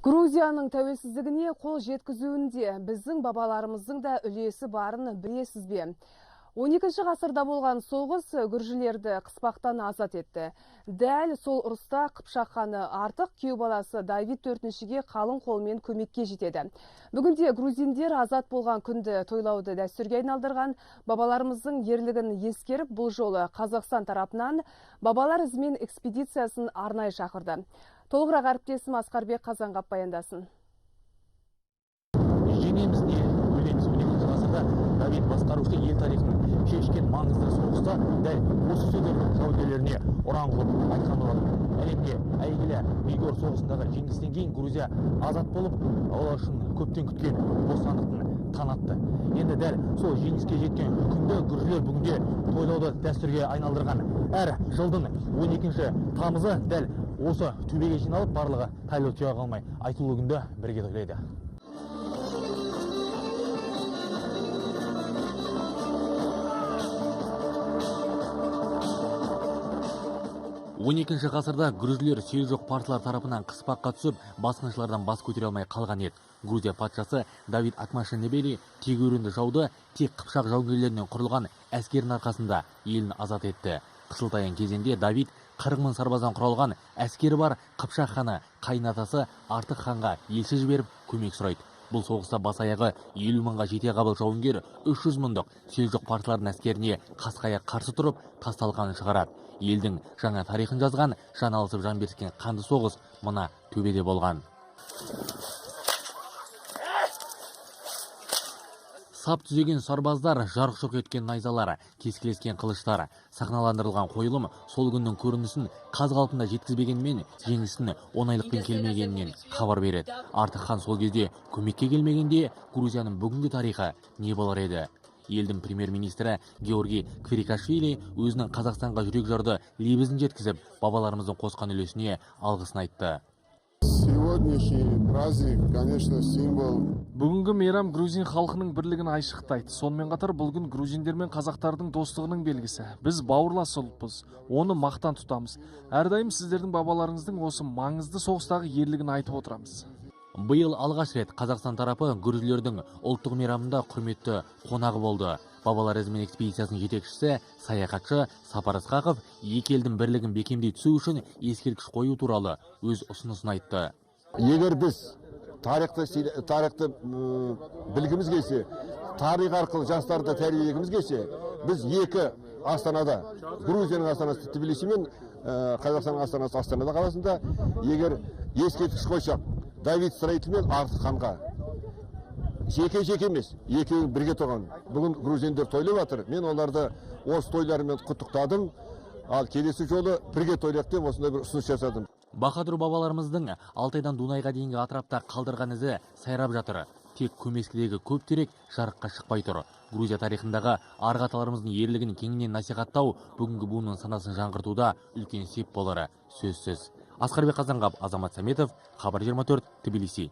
Грузияның тәуелсіздігіне қол жеткізуінде біздің бабаларымыздың да үлесі барын білесіз бе? 12 ғасырда болған соғыс гүржілерді қыспақтан азат етті. Дәл сол ұрыста Қыпшақ ханы Артық күйеу баласы Давид 4-шіге қалың қолмен көмекке жетеді. Бүгінде грузиндер азат болған күнді тойлауды дәстүрге айналдырған. Бабаларымыздың ерлігін ескеріп, бұл жолы Қазақстан тарапынан бабалар ізімен экспедициясын арнайы шақырды. Толығырақ әріптесім Асқарбек Қазанғап баяндасын. Жеңеміз не өлеміз. 12 ғасырда Давид басқарушы ел тарихын шешкен маңызды соғыста дәл осы сөздерді жауынгерлеріне ұран қылып айтқан болатын. Әлемге әйгілі Мигор соғысындағы жеңістен кейін Грузия азат болып, олар үшін көптен күткен бостандықтың таң атты. Енді дәл сол жеңіске жеткен күнді гүржілер бүгінде тойлауды дәстүрге айналдырған. Әр жылдың 12 тамызы дәл осы төбеге жиналып, барлығы тайлы тұяғы қалмай айтулы күнді бірге тойлайды. Он екінші ғасырда грузилер селжұқ партылар тарапынан қыспаққа түсіп, басқыншылардан бас көтере алмай қалған еді. Грузия патшасы Давид Акмашенебели тегеурінді жауды тек қыпшақ жауынгерлерінен құрылған әскерінің арқасында елін азат етті. Қысылтаяң кезеңде Давид 40 мың сарбаздан құралған әскері бар Қыпшақ ханы қайын атасы Артық ханға елші жіберіп көмек сұрайды. Бұл соғыста бас аяғы 50 мыңға жете қабыл жауынгер 300 мыңдық селжұқ партылардың әскеріне қасқая қарсы тұрып, тас талқанын шығарады. Елдің жаңа тарихын жазған, жан алысып жан беріскен қанды соғыс мына төбеде болған. Сап түзеген сарбаздар, жарқ-жұрқ еткен найзалар, кескілескен қылыштар, сахналандырылған қойылым сол күннің көрінісін қаз қалпында жеткізбегенмен жеңістің оңайлықпен келмегенінен хабар береді. Артық хан сол кезде көмекке келмегенде Грузияның бүгінгі тарихы не болар еді? Елдің премьер-министрі Георгий Квирикашвили өзінің Қазақстанға жүрек жарды лебізін жеткізіп, бабаларымыздың қосқан үлесіне алғысын айтты. Сегодняшний праздник, конечно, символ. Бүгінгі мейрам грузин халқының бірлігін айшықтайды. Сонымен қатар бұл күн грузиндер мен қазақтардың достығының белгісі. Біз бауырлас ұлтпыз, оны мақтан тұтамыз. Әрдайым сіздердің бабаларыңыздың осы маңызды соғыстағы ерлігін айтып отырамыз. Биыл алғаш рет Қазақстан тарапы грузилердің ұлттық мейрамында құрметті қонағы болды. Бабалар ізімен экспедициясының жетекшісі саяхатшы Сапар Ысқақов екі елдің бірлігін бекемдей түсу үшін ескерткіш қою туралы өз ұсынысын айтты. Егер біз тарихты білгіміз келсе, тарих арқылы жастарды тәрбиелегіміз келсе, біз екі астанада, Грузияның астанасы Тбилиси мен Қазақстанның астанасы Астанада қаласында, егер ескерткіш қойсақ, Давид Строитель мен Артық ханға жеке-жеке емес, екеуі бірге тұрған. Бүгін грузиндер тойлап жатыр. Мен оларды осы тойларымен құттықтадым. Ал келесі жолы бірге тойлайық деп осындай бір ұсыныс жасадым. Баһадүр бабаларымыздың Алтайдан Дунайға дейінгі атырапта қалдырған ізі сайрап жатыр. Тек көмескідегі көп терек жарыққа шықпай тұр. Грузия тарихындағы арғы аталарымыздың ерлігін кеңінен насихаттау бүгінгі буынның санасын жаңғыртуда үлкен сеп болары сөзсіз. Асқарбек Қазанғап, Азамат Саметов, Хабар 24, Тбилиси.